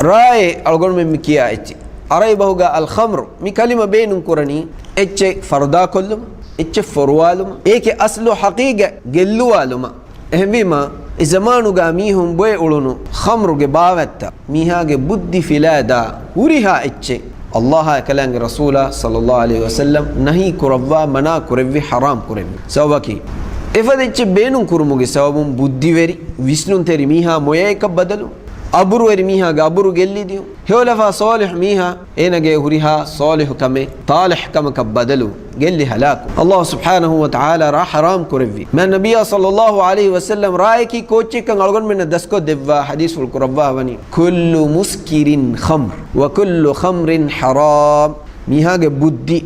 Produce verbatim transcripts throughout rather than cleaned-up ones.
ރާއޭ އަޅުގަނޑުމެން މި ކިޔާ އެއްޗެއް. ޢަރަބި ބަހުގަ އަލްޚަމްރު މި ކަލިމަ ބޭނުން ކުރަނީ އެއްޗެއް ފަރުދާކޮށްލުމަށް، އެއްޗެއް ފޮރުވާލުމަށް، އޭކެ އަސްލު ޙަޤީޤަތް ގެއްލުވާލުމަށް. އެހެންވީމަ، އެ ޒަމާނުގަ މީހުން ބޮއެ އުޅުނު ޚަމްރުގެ ބާވަތްތައް، މީހާގެ ބުއްދި ފިލާދާ ހުރިހާ އެއްޗެއް، ﷲ އާއި ކަލާނގެ ރަސޫލާ ޞައްލަﷲ ޢަލައިހި ވަސައްލަމް ނަހީ ކުރައްވާ، މަނާ ކުރެއްވި، ޙަރާމް ކުރެއްވި. ސަބަބަކީ، އެފަދަ އެއްޗެއް ބޭނުން ކުރުމުގެ ސަބަބުން ބުއްދިވެރި، ވިސްނުންތެރި މީހާ މޮޔައެކަށް ބަދަލު، އަބުރުވެރި މީހާގެ އަބުރު ގެއްލިދިޔުން، ހެޔޮލަފާ ޞާލިޙު މީހާ އޭނަގެ ހުރިހާ ޞާލިޙު ކަމެއް ޠާލިޙު ކަމަކަށް ބަދަލު، ގެއްލި ހަލާކު. ﷲ ސުބްޙާނަހޫ ވަތަޢާލާ ރާ ޙަރާމް ކުރެއްވި. މާތް ނަބިއްޔާ ޞައްލަﷲ ޢަލައިހި ވަސައްލަމް ރާއެކީ ކޯއްޗެއްކަން އަޅުގަނޑުމެންނަށް ދަސްކޮށް ދެއްވާ ޙަދީޘްފުޅު ކުރައްވާ ވަނީ، كل مسكر خمر وكل خمر حرام. މީހާގެ ބުއްދި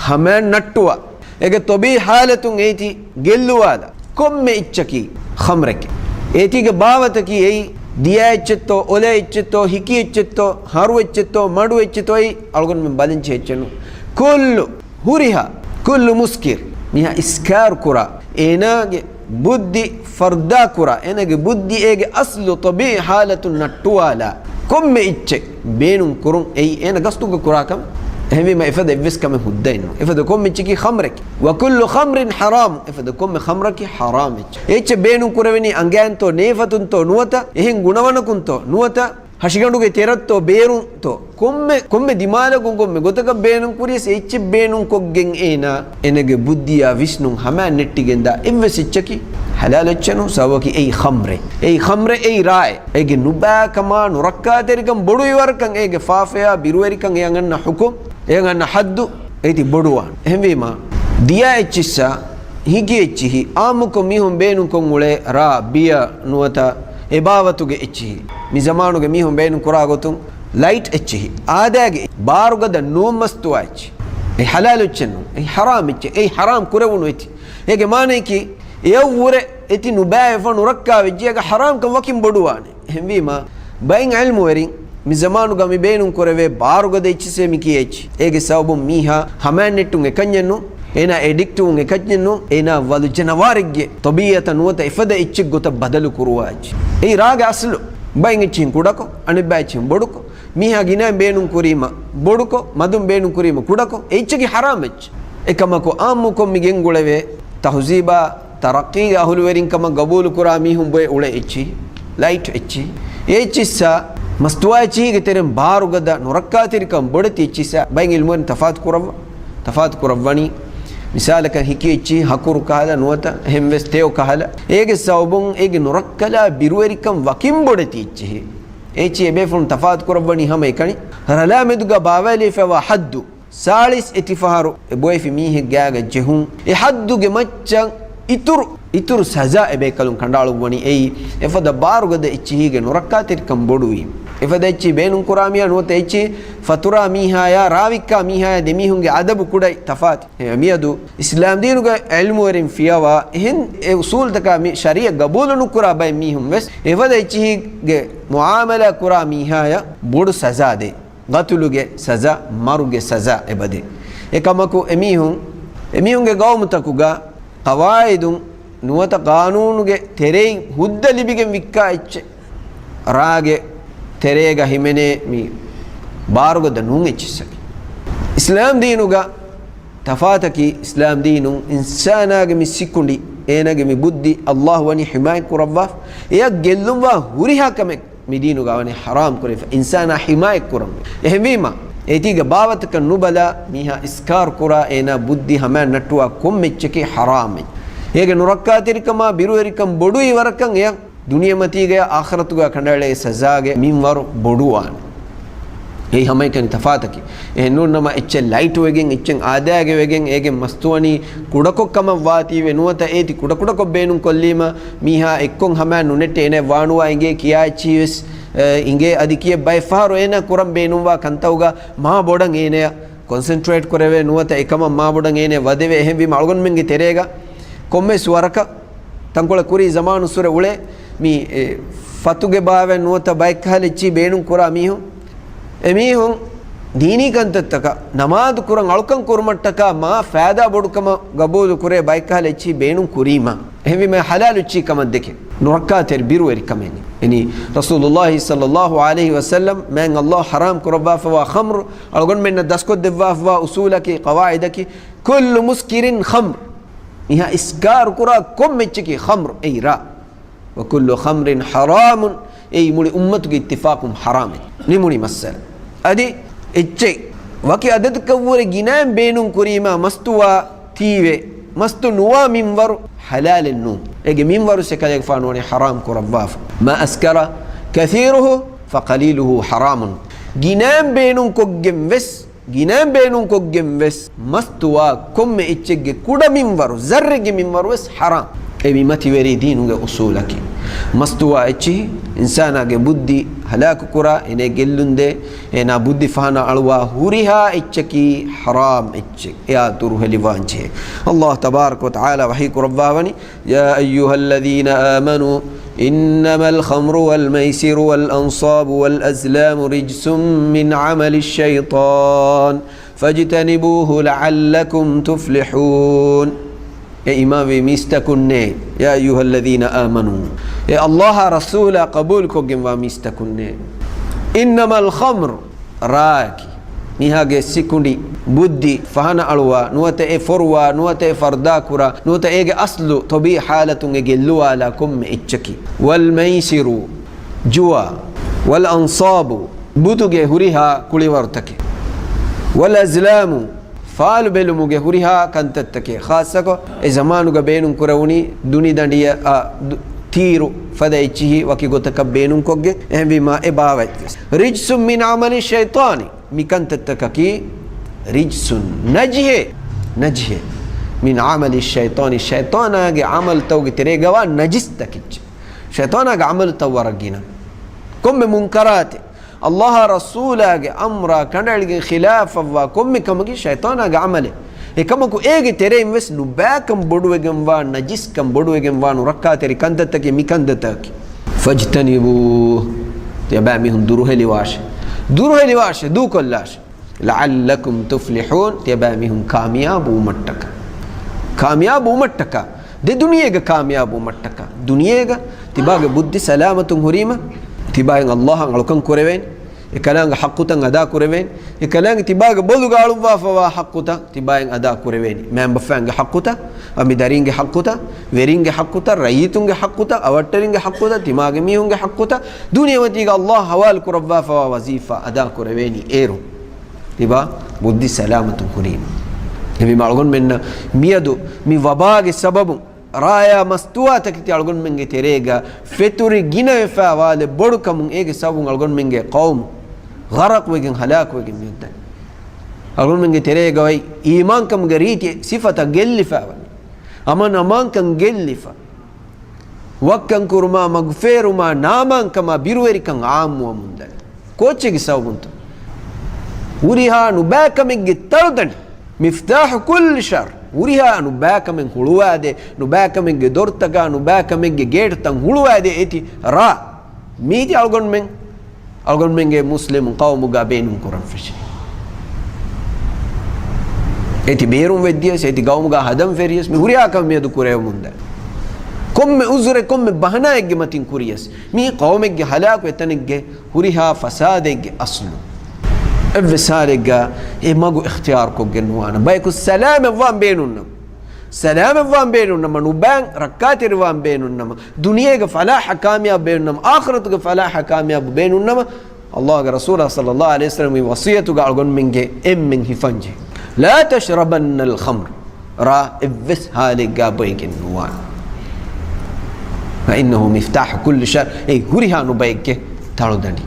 ހަމައަށް ނައްޓުވާ، އޭގެ ޠަބީޢީ ޙާލަތުން އޭތި ގެއްލުވާލާ ކޮންމެ އެއްޗަކީ ޚަމްރެކޭ. އޭތީގެ ބާވަތަކީ އެއީ ދިޔަ އެއްޗެއްތޯ، އޮލަ އެއްޗެއްތޯ، ހިކި އެއްޗެއްތޯ، ހަރު އެއްޗެއްތޯ، މަޑު އެއްޗެއްތޯ، އެއީ އަޅުގަނޑުމެން ބަލަން ޖެހޭ އެއްޗެއް ނޫން. ކުއްލު، ހުރިހާ، كل مسكر، މީހާ އިސްކާރު ކުރާ، އޭނާގެ ބުއްދި ފަރުދާ ކުރާ، އޭނާގެ ބުއްދި އޭގެ އަސްލު ޠަބީޢީ ޙާލަތުން ނައްޓުވާލާ ކޮންމެ އެއްޗެއް ބޭނުން ކުރުން އެއީ އޭނަ ގަސްތުގަ ކުރާ ކަމެއް. އެހެންވީމަ އެފަދަ އެއްވެސް ކަމެއް ހުއްދައެއް ނޫން. އެފަދަ ކޮންމެ އެއްޗަކީ ޚަމްރެކޭ. وكل خمر حرام، އެފަދަ ކޮންމެ ޚަމްރަކީ ޙަރާމް އެއްޗެއް. އެ އެއްޗެއް ބޭނުން ކުރެވެނީ އަނގައިންތޯ، ނޭފަތުންތޯ ނުވަތަ އެހެން ގުނަވަނަކުންތޯ ނުވަތަ ހަށިގަނޑުގެ ތެރަށްތޯ ބޭރުންތޯ، ކޮންމެ، ކޮންމެ ދިމާލަކުން ކޮންމެ ގޮތަކަށް ބޭނުން ކުރިޔަސް އެ އެއްޗެއް ބޭނުން ކޮށްގެން އޭނާ އޭނަގެ ބުއްދިއާ ވިސްނުން ހަމައަށް ނެއްޓިގެންދާ އެއްވެސް އެއްޗަކީ ޙަލާލު އެއްޗެއް ނޫން. ސަބަބަކީ އެއީ ޚަމްރޭ. އެއީ ޚަމްރޭ، އެއީ ރާއޭ. އޭގެ ނުބައިކަމާ، ނުރައްކާތެރިކަން، ބޮޑު އިވަރުކަން، އޭގެ ފާފަޔާ ބިރުވެރިކަން، އެ އަނގަންނަ ޙުކުމް، އެ އަނގަންނަ ޙައްދު، އޭތި ބޮޑުވާނެ. އެހެންވީމަ، ދިޔަ އެއްޗިއްސާ، ހިކި އެއްޗިހި، އާއްމުކޮށް މީހުން ބޭނުންކޮށް އުޅޭ ރާ، ބިޔަ ނުވަތަ އެ ބާވަތުގެ އެއްޗިހި، މި ޒަމާނުގެ މީހުން ބޭނުން ކުރާ ގޮތުން ލައިޓް އެއްޗިހި، އާދައިގެ ބާރުގަދަ ނޫން މަސްތުވާ އެއްޗިހި. އެ ޙަލާލު އެއްޗެއް ނޫން. އެ ޙަރާމް އެއްޗެއް. އެ ޙަރާމް ކުރެވުނު އެއްޗެއް. އޭގެ މާނަޔަކީ، އެއަށްވުރެ އޭތި ނުބައިވެފަ ނުރައްކާ ވެއްޖެ، އޭގެ ޙަރާމްކަން ވަކިން ބޮޑުވާނެ. އެހެންވީމަ، ބައެއް ޢިލްމުވެރިން މި ޒަމާނުގަ މި ބޭނުން ކުރެވޭ ބާރުގަދަ އެއްޗިއްސޭ މި ކިޔޭ އެއްޗިހި. އޭގެ ސަބަބުން މީހާ ހަމައަށް ނެއްޓުން އެކަންޏެއް ނޫން، އޭނާ އެޑިކްޓްވުން އެކަންޏެއް ނޫން، އޭނާ ވަލު ޖަނަވާރެއްގެ ޠަބީޢަތަށް ނުވަތަ އެފަދަ އެއްޗެއް ގޮތަށް ބަދަލު ކުރުވާ އެއްޗެއް. އެއީ ރާގެ އަސްލު. ބައެއް އެއްޗިހިން ކުޑަކޮށް، އަނެއްބައި އެއްޗިހިން ބޮޑުކޮށް، މީހާ ގިނައިން ބޭނުން ކުރީމަ ބޮޑުކޮށް، މަދުން ބޭނުން ކުރީމަ ކުޑަކޮށް، އެ އެއްޗަކީ ޙަރާމް އެއްޗެއް. އެކަމަކު އާއްމުކޮށް މި ގެންގުޅެވޭ ތަހުޒީބާ ތަރައްޤީގެ އަހުލުވެރިން ކަމަށް ގަބޫލުކުރާ މީހުން ބޮއެ އުޅޭ އެއްޗިހި، ލައިޓް އެއްޗިހި، އެ އެއްޗިއްސާ މަސްތުވާ އެއްޗިހީގެ ތެރެއިން ބާރުގަދަ ނުރައްކާތެރިކަން ބޮޑެތި އެއްޗިއްސާ ބައެއް ޢިލްމުވެރިން ތަފާތު ކުރައްވާ، ތަފާތު ކުރައްވަނީ. މިސާލަކަށް ހިކި އެއްޗިހި ހަކުރު ކަހަލަ ނުވަތަ އެހެންވެސް ތެޔޮ ކަހަލަ، އޭގެ ސަބަބުން އޭގެ ނުރައްކަލާ ބިރުވެރިކަން ވަކިން ބޮޑެތި އެއްޗިހި. އެ އެއްޗިހި އެބޭފުޅުން ތަފާތު ކުރައްވަނީ ހަމަ އެކަނި. ރަލާ މެދުގަ ބާވައިލެވިފައިވާ ޙައްދު، ސާޅީސް އެތި ފަހަރު އެ ބޮއެފި މީހެއް ގާގަ ޖެހުން، އެ ޙައްދުގެ މައްޗަށް އިތުރު، އިތުރު ސަޒާ އެބޭކަލުން ކަނޑައަޅުއްވަނީ. އެއީ އެފަދަ ބާރުގަދަ އެއްޗިހީގެ ނުރައްކާތެރިކަން ބޮޑުވީމަ. އެފަދަ އެއްޗިހި ބޭނުންކުރާ މީހާ ނުވަތަ އެއްޗިހި ފަތުރާ މީހާޔާ ރާވިއްކާ މީހާޔާ ދެމީހުންގެ އަދަބު ކުޑައި ތަފާތު. އެ މިއަދު އިސްލާމްދީނުގެ ޢިލްމުވެރިން ފިޔަވާ އެހެން އެ އުސޫލުތަކާ މި ޝަރީޢަތް ގަބޫލު ނުކުރާ ބައެއް މީހުން ވެސް އެފަދަ އެއްޗިހީގެ މުޢާމަލާ ކުރާ މީހާޔަށް ބޮޑު ސަޒާ ދޭ. ގަތުލުގެ ސަޒާ، މަރުގެ ސަޒާ އެބަދޭ. އެކަމަކު އެމީހުން، އެމީހުންގެ ގައުމުތަކުގަ ޤަވާޢިދުން ނުވަތަ ޤާނޫނުގެ ތެރެއިން ހުއްދަ ލިބިގެން ވިއްކާ އެއްޗެއް، ރާގެ ތެރޭގަ ހިމެނޭ މި ބާރުގަދަ ނޫން އެއްޗިއްސަކީ. އިސްލާމް ދީނުގަ ތަފާތަކީ، އިސްލާމް ދީނުން އިންސާނާގެ މި ސިކުނޑި، އޭނާގެ މި ބުއްދި ﷲ ވަނީ ޙިމާޔަތް ކުރައްވާފަ، އެއަށް ގެއްލުންވާ ހުރިހާ ކަމެއް މި ދީނުގަ ވަނީ ޙަރާމް ކުރެވިފަ، އިންސާނާ ޙިމާޔަތް ކުރަންވީ. އެހެންވީމަ، އޭތީގެ ބާވަތަކަށް ނުބަލާ، މީހާ އިސްކާރު ކުރާ، އޭނާ ބުއްދި ހަމައަށް ނައްޓުވާ ކޮންމެ އެއްޗަކީ ޙަރާމް އެއްޗެއް. އޭގެ ނުރައްކާތެރިކަމާ، ބިރުވެރިކަން ބޮޑުވި ވަރަކަށް އެއަށް ދުނިޔެމަތީގަޔާ އާޚިރަތުގަ ކަނޑައެޅޭ ސަޒާގެ މިންވަރު ބޮޑުވާނެ. އެއީ ހަމައެކަނި ތަފާތަކީ. އެހެންނޫންނަމަ އެއްޗެއް ލައިޓުވެގެން، އެއްޗެއް އާދައިގެ ވެގެން، އޭގެ މަސްތުވަނީ ކުޑަކޮށް ކަމަށް ވާތީވެ ނުވަތަ އޭތި ކުޑަކުޑަކޮށް ބޭނުން ކޮށްލީމަ، މީހާ އެއްކޮށް ހަމައަށް ނުނެއްޓެ އޭނަ ވާނުވާ އިނގޭ ކިޔާ އެއްޗިހި ވެސް، އެ، އިނގޭ އަދި ކިޔެއް ބައެއް ފަހަރު އޭނަ ކުރަން ބޭނުންވާ ކަންތައުގަ މާ ބޮޑަށް އޭނަޔަށް ކޮންސެންޓްރޭޓް ކުރެވޭ ނުވަތަ އެކަމަށް މާބޮޑަށް އޭނަ ވަދެވޭ. އެހެންވީމަ އަޅުގަނޑުމެންގެ ތެރޭގަ ކޮންމެސް ވަރަކަށް ތަންކޮޅެއް ކުރީ ޒަމާނުއްސުރެ އުޅޭ މި، އެ، ފަތުގެ ބާވަތް ނުވަތަ ބައެއްކަހަލަ އެއްޗިހި ބޭނުން ކުރާ މީހުން. އެމީހުން ދީނީ ކަންތައްތަކަށް ނަމާދު ކުރަން އަޅުކަން ކުރުމަށްޓަކާ މާ ފައިދާ ބޮޑުކަމަށް ގަބޫލު ކުރޭ ބައެއްކަހަލަ އެއްޗިހި ބޭނުން ކުރީމަ. އެހެންވީމަ ޙަލާލު އެއްޗިހި ކަމަށް ދެކެ ނުރައްކާތެރި ބިރުވެރިކަމެއް. އެނީ، ރަސޫލުﷲ ޞައްލަﷲ ޢަލައިހި ވަސައްލަމް މާތް ﷲ ޙަރާމް ކުރައްވާފަވާ ޚަމްރު، އަޅުގަނޑުމެންނަށް ދަސްކޮށްދެއްވާފަވާ އުޞޫލަކީ، ޤަވާޢިދަކީ، كل مسكر خمر. މިހާ އިސްކާރު ކުރާ ކޮންމެ އެއްޗަކީ ޚަމްރު، އެއީ ރާ. وكل خمر حرام، އެއީ މުޅި އުއްމަތުގެ އިއްތިފާޤުން ޙަރާމެއް. މި މުޅި މައްސަލަ. އަދި އެއްޗެއް ވަކި އަދަދަކަށްވުރެ ގިނައިން ބޭނުން ކުރީމާ މަސްތުވާ ތީވެ، މަސްތު ނުވާ މިންވަރު ޙަލާލެއް ނޫން. އޭގެ މިންވަރު ސެކަލެގެފާނު ވަނީ ޙަރާމް ކުރައްވާފަ. ما أسكر كثيره فقليله حرام. ގިނައިން ބޭނުން ކޮށްގެން ވެސް، ގިނައިން ބޭނުން ކޮށްގެން ވެސް، މަސްތުވާ ކޮންމެ އެއްޗެއްގެ ކުޑަ މިންވަރު، ޒައްރެއްގެ މިންވަރު ވެސް ޙަރާމް. އެ މި މަތިވެރި ދީނުގެ އުޞޫލަކީ. މަސްތުވާ އެއްޗިހި އިންސާނާގެ ބުއްދި ހަލާކު ކުރާ، އޭނަ ގެއްލުން ދޭ، އޭނާ ބުއްދި ފަހަނަ އަޅުވާ ހުރިހާ އެއްޗަކީ ޙަރާމް އެއްޗެއް. އެއާ ދުރުހެލިވާން ޖެހޭ. ﷲ ތަބާރަކަ ވަތަޢާލާ ވަޙީ ކުރައްވާވަނީ، يا أيها الذين آمنوا إنما الخمر والميسر والأنصاب والأزلام رجس من عمل الشيطان فاجتنبوه لعلكم تفلحون. އޭ އީމާންވި މީސްތަކުންނޭ، يا أيها الذين آمنوا، އޭ ﷲ އާ ރަސޫލާ ޤަބޫލުކޮށްގެންވާ މީސްތަކުންނޭ، إنما الخمر، ރާއަކީ މީހާގެ ސިކުނޑި، ބުއްދި ފަހަނަ އަޅުވާ، ނުވަތަ އެ ފޮރުވާ، ނުވަތަ އެ ފަރުދާ ކުރާ، ނުވަތަ އޭގެ އަސްލު ޠަބީޢީ ޙާލަތުން އެ ގެއްލުވާލާ ކޮންމެ އެއްޗަކީ. والميسر، ޖުވާ، والأنصاب، ބުދުގެ ހުރިހާ ކުޅިވަރުތަކެއް، والأزلام، ފާލު ބެލުމުގެ ހުރިހާ ކަންތައްތަކެއް، ޚާއްޞަކޮށް އެ ޒަމާނުގަ ބޭނުން ކުރެވުނީ ދުނިދަނޑިއަށް އަ، ދު، ތީރު ފަދަ އެއްޗިހި ވަކި ގޮތަކަށް ބޭނުންކޮށްގެން. އެހެންވީމާ އެ ބާވަތްވެސް، رجس من عمل الشيطان، މި ކަންތައްތަކަކީ رجس، ނަޖިހޭ، ނަޖިހޭ، من عمل الشيطان، ޝައިޠާނާގެ ޢަމަލުތަކުގެ ތެރޭގަވާ ނަޖިސް ތަކެއްޗެއް. ޝައިޠާނާގެ ޢަމަލުތައް ވަރަށް ގިނަ. ކޮންމެ މުންކަރާތެއް، ﷲ އާ ރަސޫލާގެ އަމްރާ ކަނޑައެޅިގެން ޚިލާފަށްވާ ކޮންމެ ކަމަކީ ޝައިޠާނާގެ ޢަމަލެއް. އެކަމަކު އޭގެ ތެރެއިން ވެސް ނުބައިކަން ބޮޑުވެގެންވާ، ނަޖިސްކަން ބޮޑުވެގެންވާ، ނުރައްކާތެރި ކަންތައްތަކެއް މި ކަންތައްތަކަކީ. فاجتنبوه، ތިޔަބައިމީހުން ދުރުހެލިވާށޭ. ދުރުހެލިވާށޭ، ދޫކޮށްލާށޭ. لعلكم تفلحون، ތިޔަބައިމީހުން ކާމިޔާބުވުމަށްޓަކާ. ކާމިޔާބުވުމަށްޓަކާ. ދެ ދުނިޔޭގަ ކާމިޔާބުވުމަށްޓަކާ. ދުނިޔޭގަ ތިބާގެ ބުއްދި ސަލާމަތުން ހުރީމަ، ތިބާއިން ﷲ އަށް އަޅުކަން ކުރެވޭނެ. އެކަލާނގެ ޙައްޤުތައް އަދާ ކުރެވޭނެ. އެކަލާނގެ ތިބާގެ ބޮލުގަ އަޅުއްވާފަވާ ޙައްޤުތައް ތިބާއިން އަދާ ކުރެވޭނެ. މައިންބަފައިންގެ ޙައްޤުތައް، އަނބިދަރީންގެ ޙައްޤުތައް، ވެރިންގެ ޙައްޤުތައް، ރައްޔިތުންގެ ޙައްޤުތައް، އަވަށްޓެރިންގެ ޙައްޤުތައް، ތިމާގެ މީހުންގެ ޙައްޤުތައް، ދުނިޔެމަތީގަ ﷲ އަށް ޙަވާލު ކުރައްވާފަވާ ވަޒީފާ އަދާ ކުރެވޭނީ އޭރުން. ތިބާ ބުއްދި ސަލާމަތުން ހުރީމަ. އެހެންވީމަ އަޅުގަނޑުމެންނަށް މިއަދު މި ވަބާގެ ސަބަބުން ރާޔާ މަސްތުވާތަކެތި އަޅުގަނޑުމެންގެ ތެރޭގަ ފެތުރި ގިނަވެފައިވާލެއް ބޮޑުކަމުން އޭގެ ސަބަބުން އަޅުގަނޑުމެންގެ ޤައުމު ޣަރަޤުވެގެން ހަލާކުވެގެން މިއޮތްދަނީ. އަޅުގަނޑުމެންގެ ތެރޭގަ އޮތް އީމާންކަމުގެ ރީތި ސިފަތައް ގެއްލިފައިވަނީ. އަމަން އަމާންކަން ގެއްލިފަ. ވައްކަން ކުރުމާ، މަގުފޭރުމާ، ނާމާންކަމާ، ބިރުވެރިކަން ޢާއްމުވަމުންދަނީ. ކޯއްޗެއްގެ ސަބަބުންތޯ؟ ހުރިހާ ނުބައިކަމެއްގެ ތަޅުދަނޑި. مفتاح كل شر. ހުރިހާ ނުބައިކަމެއް ހުޅުވާދޭ، ނުބައިކަމެއްގެ ދޮރުތަކާ، ނުބައިކަމެއްގެ ގޭޓްތައް ހުޅުވާދޭ އޭތި ރާ. މީތި އަޅުގަނޑުމެން، އަޅުގަނޑުމެންގެ މުސްލިމު ޤައުމުގަ ބޭނުން ކުރަން ފެށި. އޭތި ބޭރުން ވެއްދިޔަސް، އޭތި ޤައުމުގަ ހަދަން ފެށިޔަސް، މި ހުރިހާ ކަމެއް މިއަދު ކުރެވެމުންދަނީ. ކޮންމެ ޢުޛުރެއް، ކޮންމެ ބަހަނާއެއްގެ މަތިން ކުރިޔަސް، މީ ޤައުމެއްގެ ހަލާކު އެތަނެއްގެ ހުރިހާ ފަސާދެއްގެ އަސްލު. އެއްވެސް ހާލެއްގަ އެ މަގު އިޚްތިޔާރު ކޮށްގެން ނުވާނެ. ބަޔަކު ސަލާމަތްވާން ބޭނުންނަމަ، ސަލާމަތްވާން ބޭނުންނަމަ، ނުބައިން ރައްކާތެރިވާން ބޭނުންނަމަ، ދުނިޔޭގެ ފަލާޙަށް ކާމިޔާބު ބޭނުންނަމަ، އާޚިރަތުގެ ފަލާޙަށް ކާމިޔާބު ބޭނުންނަމަ، ﷲގެ ރަސޫލާ ޞައްލަﷲ ޢަލައިހި ވަސައްލަމް މި ވަޞިއްޔަތުގަ އަޅުގަނޑުމެންގެ އެންމެން ހިފަންޖެހޭ. لا تشربن الخمر. ރާ އެއްވެސް ހާލެއްގަ ބޮއެގެން ނުވާނެ. فإنه مفتاح كل شر. އެއީ ހުރިހާ ނުބައެއްގެ ތަޅުދަނޑި.